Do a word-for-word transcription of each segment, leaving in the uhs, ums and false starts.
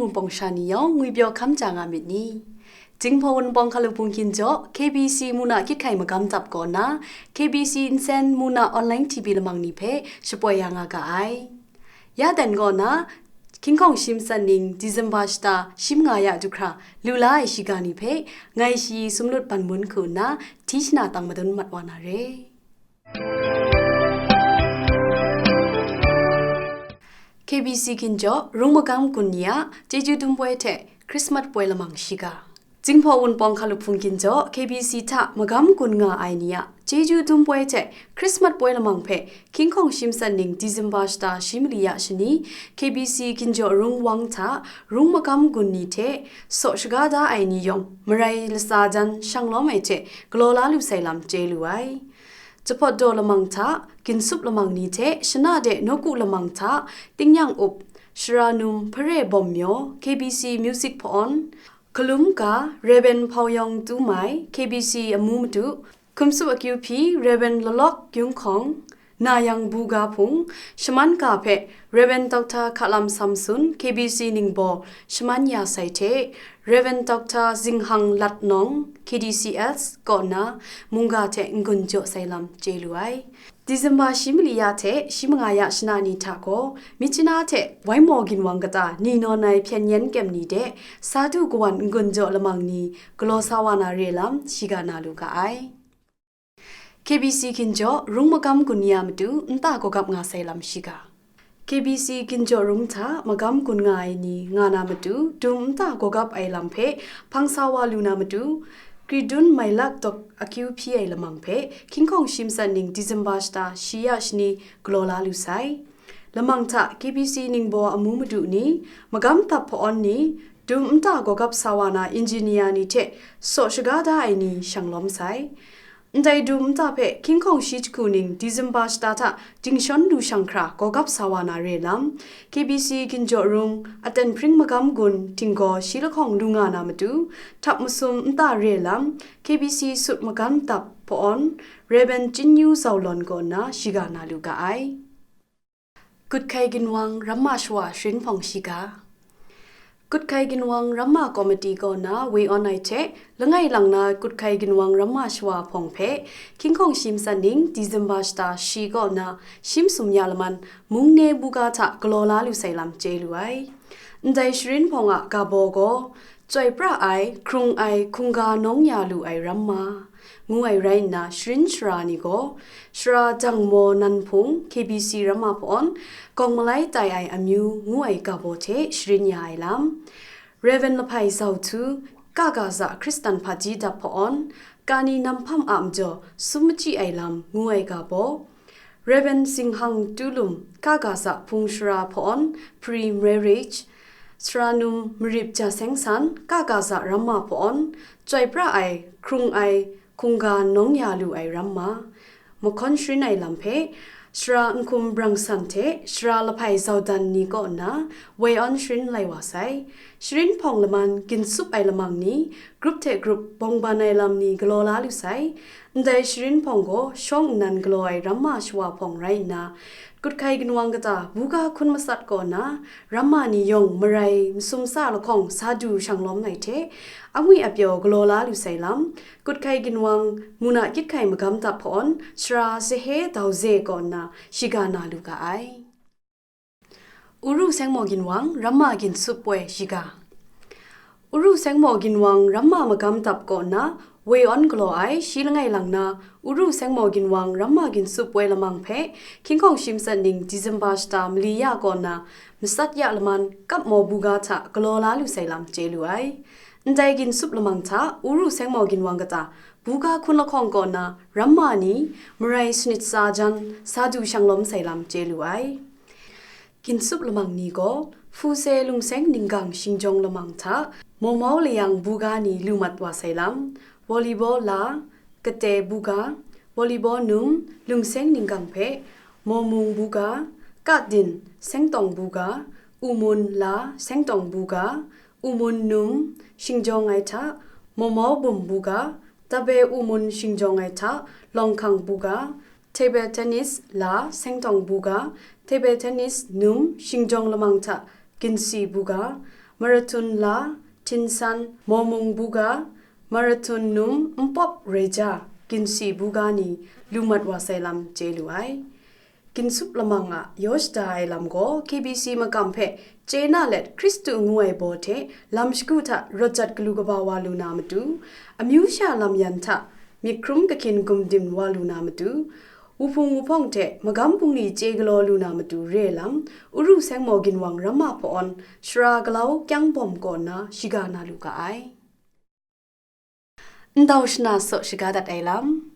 Wunpawng sha ni yawng ngwipyaw hkam ja nga myit ni? Jinghpaw Wunpawng hkalup hpungkyin jaw K B C muna kyit hkai magam dap kaw na, K B C nsen muna online T V lamang ni hpe shapoi ya nga ga ai. Ya dan kaw na, hkying hkawng shi matsat ning December shata shi manga ya du hkra lu la ai shiga ni hpe ngai shi sumlut ban mun hku nna hti shana tang madun mat wa na re. K B C Ginjaw Rung Magam Gun ni a Chyeju Dum Poi hte Christmas Poi Lamang Shiga. Jinghpaw Wunpawng hkalup hpungkyin jaw K B C hta magam gun nga ai ni a Chyeju Dum Poi hte Christmas Poi Lamang hpe hkying hkawng shi matsat ning December shata shi mali ya shani K B C Ginjaw Rung Wang hta Rung Magam Gun ni hte saw shaga da ai ni yawng marai latsa jan shang lawm ai hte galaw la lu sai lam chye lu ai. Jahpawt daw lamang hta, ginsup lamang ni hte shana de nawku lamang hta, tingnyang up, Shara Num Hpare Bawm Myaw, K B C Music Hpa-awn, Hkalum Ga, Rev. Hpau Yawng Tu Mai, K B C Amu Madu, Hkum Sup Akyu Hpyi, Rev. Lalawk Gyung Hkawng, Nayang Buga Hpung, Shaman Ga hpe Rev. Doctor Hkalam Samson, K B C Ningbaw, shaman ya sai hte, Rev. Doctor Zinghang Lat Nawng, K D C S, kaw nna mungga hte n-gun jaw sai lam chye lu ai. December shi mali ya hte shi manga ya shana ni hta gaw, Myitkyina hte Waimaw ginwang kata ni nawn ai hpyen yen kyem ni de, sa du kawan n-gun jaw lamang ni galaw sa wa na re lam shiga na lu ga ai. K B C Ginjaw Rung Magam Gun ni a matu nta gawgap nga sai lam shiga. K B C Ginjaw Rung hta magam gun nga ai ni nga na matu, dum nta gawgap ai lam hpe hpang sa wa lu na matu, Kridun Mailak Dawk Akyu Hpyi ai lamang hpe hkying hkawng shi matsat ning December shata shi ya shani galaw la lu sai. Lamang hta K B C Ningbaw Amu Madu ni, magam dap hpa-awn ni, dum nta gawgap sa wa na engineer ni hte saw shaga da ai ni shang lawm sai. Ndai dum nta hpe hkying hkawng shi jahku ning December shata hta dingshawn lu shang hkra gawgap sa wa na re lam, K B C Ginjaw Rung, Aten Hpring Magam Gun, Htinggaw shi lahkawng lu nga na matu, htap masum nta re lam, K B C Sut Magam Dap Hpa-awn, Rev. Chyin Yu Zau Lawn kaw nna shiga na lu ga ai. Kut Hkai Ginwang Ramma Shawa Sharin Hpawng Shiga. Kut Hkai Ginwang Ramma Komiti kaw na woi awn ai hte, langai lang na Kut Hkai Ginwang Ramma Shawa Hpawng hpe, hkying hkawng shi matsat ning December shata shi kaw na shi masum ya laman, Mungne Buga hta galaw la lu sai lam chye lu ai. Ndai Sharin Hpawng a ga baw gaw, Chyoi pra ai, hkrung ai, hkungga nawng ya lu ai ramma, ngu ai rai nna, sharin shara ni gaw, Shara Jang Maw Nan Hpung, K B C Ramma Hpa-awn, Gawng Malai Tai Ai Amyu, ngu ai ga baw hte sharin ya ai lam, Rev. Lahpai Zau Htu, Ka Ga Za Hkristan Hpaji Dap Hpa-awn, Kani Nam Hpam a Majaw Sum Machyi Ai Lam, ngu ai ga baw, Rev. Zinghang Tu Lum, Ka Ga Za Hpung Shara Hpa-awn, Pre-Marriage, Shara Num Marip Ja Seng San, Ka Ga Za Ramma Hpa-awn, Chyoi pra ai, hkrung ai, hkungga nawng ya lu ai ramma, mahkawn sharin ai lam hpe, Shara Nhkum Brang San hte Shara Lahpai Zau Dan ni kaw nna woi awn sharin lai wa sai. Sharin Hpawng laman ginsup ai lamang ni, grup hte grup bawng ban ai lam ni galaw la lu sai. Ndai Sharin Hpawng gaw shawng nnan galaw ai Ramma Shawa Hpawng rai nna, Kut Hkai Ginwang kata buga hkun matsat kaw na, ramma ni yawng marai masum sa lahkawng sa du shang lawm ai hte, angwi apyaw galaw la lu sai lam, Kut Hkai Ginwang muna kyit hkai magam dap hpawn, Shara Sahe Dau Ze kaw nna shiga na lu ga ai. Uru Sengmaw Ginwang Ramma Ginsup Poi Shiga. Uru Sengmaw Ginwang Ramma Magam Dap kaw nna woi awn galaw ai shi langai lang na, Uru Sengmaw Ginwang Ramma Ginsup Poi Lamang hpe hkying hkawng shi matsat ning December shata mali ya kaw nna, matsat ya laman Kapmaw buga hta galaw la lu sai lam chye lu ai. Ndai ginsup lamang hta Uru Sengmaw Ginwang kata buga hkun lahkawng kaw nna ramma ni marai sanit sa jan sa du shang lawm sai lam chye lu ai. Ginsup lamang ni gaw, Hpuse Lungseng Ninggang Shingjawng Lamang hta, Mawmau Layang buga ni lu mat wa sai lam, Volleyball la, Kate buga, Volleyball num, Lungseng Ninggang hpe, Mawmung buga, Katdin, Sengtawng buga, Umun la, Sengtawng buga, Umun num, Shingjawng ai hta, Mawmau bum buga, Tabe Umun Shingjawng ai hta, Lawngkhang buga, Table tennis la Sengtawng buga, table tennis num Shingjawng Lamang hta Ginsi buga, Marathon La, Tinsan, Momung Buga, Marathon Num, Npawp Reja, Ginsi Buga ni lu mat wa sai lam chye lu ai. Ginsup lamang a yaw shada ai lam gaw K B C makam hpe chye na let Hkristu ngu ai baw hte lam shagu hta rawt jat galu kaba wa lu na matu, amyu sha lam yan hta myit hkrum kahkyin gumdim wa lu na matu, wuhpung wuhpawng hte magam bungli chye galaw lu na matu re ai lam, Uru Sengmaw Ginwang Ramma Hpawn, Shara Galau Kyang Bawm kaw nna shiga na lu ga ai. Ndau shana saw shiga dat ai lam.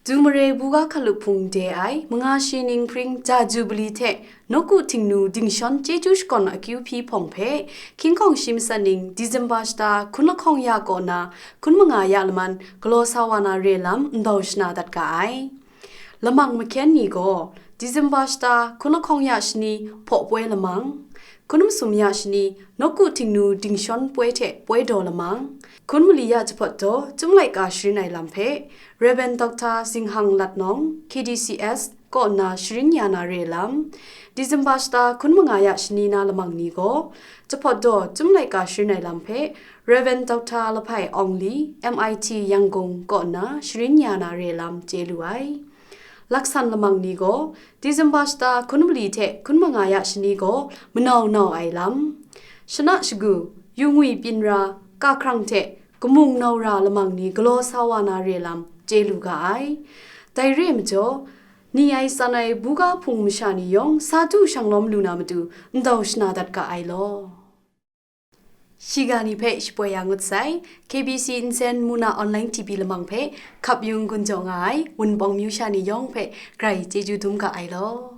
Dumare Buga Hkalup Hpung de ai manga shi ning hpring ja Jubili hte Nawku Htingnu Dingshawn Chyeju Shakawn Akyu Hpyi Hpawng hpe Hkying Hkawng Shi Matsat ning December shata hkun lahkawng ya kaw na hkun manga ya laman galaw sa wa na re lam ndau shana dat ga ai. Lamang mahkyen ni gaw December shata hkun lahkawng ya shani hpaw poi lamang, hkun masum ya shani Nawku Htingnu Dingshawn poi hte poi daw lamang, hkun mali ya jahpawt daw Chyum laika sharin ai lam hpe Rev. Doctor Zinghang Latnawng, K D C S, kaw nna sharin ya na re lam. December shata hkun manga ya shani na lamang ni gaw, jahpawt daw Chyum laika sharin ai lam hpe Rev. Doctor Lahpai Awng Li, M I T Yangon, kaw nna sharin ya na re lam chye lu ai. Laksan lamang ni gaw, December shata hkun mali hte hkun manga ya shani gaw manau nau ai lam. Shana shagu, yu ngwi pyin ra, kahkrang hte kamung nau ra lamang ni galaw sa wa na re lam chye lu ga ai. Dai re ai majaw, ni ai san ai buga hpung masha ni yawng sa du shanglawm lu na matu ndau shana dat ga ai law. Shiga ni hpe shapoi ya ngut sai, K B C Nsen Muna Online T V lamang hpe hkap yung gun jaw nga ai Wunpawng myu sha ni yawng hpe grai chyeju dum ga ai law.